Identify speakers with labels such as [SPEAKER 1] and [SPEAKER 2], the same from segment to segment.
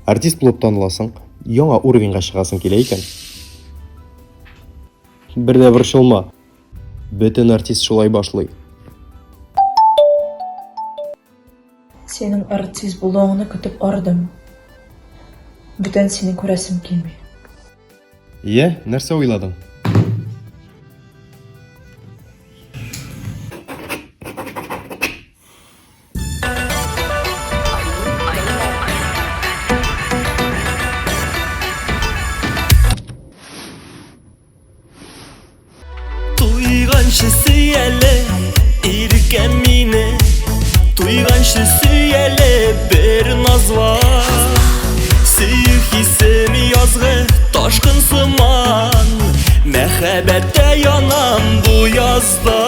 [SPEAKER 1] Артист булып таныласың, яңа уровеньга чыгасың килә икән. Бер дә борчылма. Бөтен артист шулай башлый.
[SPEAKER 2] Синең артист булуыңны көтеп ардым. Бүтән сине күрәсем килми.
[SPEAKER 1] Йә, нәрсә уйладың?
[SPEAKER 3] Туйганчы сөяле, иркәм мине. Туйганчы сөяле бер назла. Сөю хисем язгы ташкын сыман. Мәхәббәттә янам бу язда.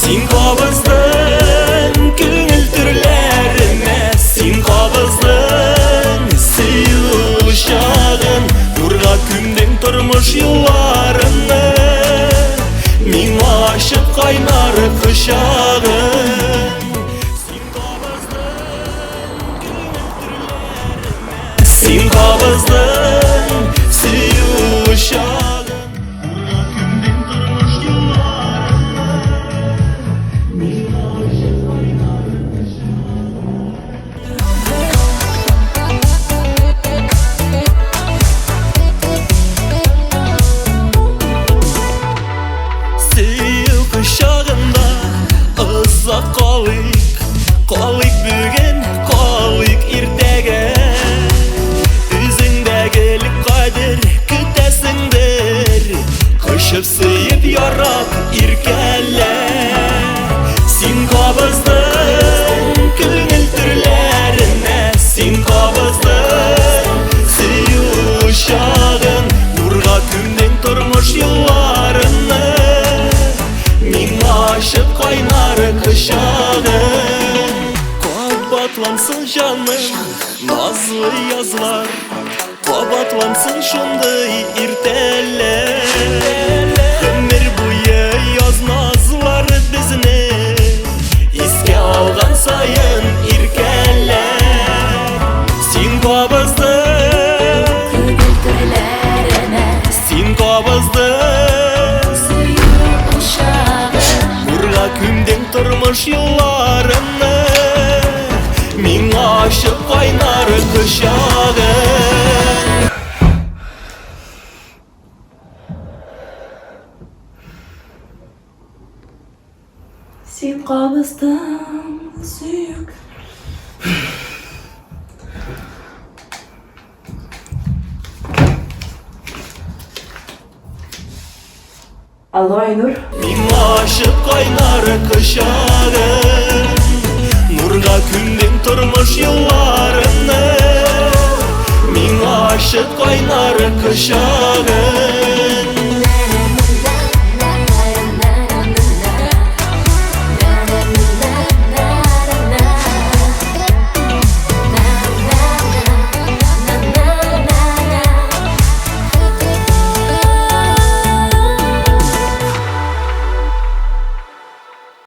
[SPEAKER 3] Син кабыздың күңел түрләремә, син кабыздың сөю учагын, нурга күмдең тормыш юлларымны, миңа ачып кайнар кочагын. Син кабыздың күңел түрләремә, син кабыздың сөю учагын. Сөю кочагында озак калыйк, калыйк бүген, калыйк иртәгә. Үзеңдә гел кадер көтәсеңдер, кочып сөеп ярат иркәлә. Син кабыздың күңел түрләренә, син кабыздың сөю учагын, нурга күмдең тормыш юлларымны, миңа ачып кайнар кочагын. Кабатлансын җаным, назлы язлар, кабатлансын шундый иртәләр. Гомер буе яз назлары безне искә алган саен иркәләр. Син кабыздың
[SPEAKER 4] Күңел түрләренә,
[SPEAKER 3] син кабыздың
[SPEAKER 4] сөю учагын.
[SPEAKER 3] Нурга күмдең тормыш юлларымны, миңа ачып кайнар кочагын.
[SPEAKER 2] Син кабыздың сөю. Алло, Айнур.
[SPEAKER 3] Миңа ачып кайнар кочагын, нурга күмдең тормыш юлларымны, миңа ачып кайнар кочагын.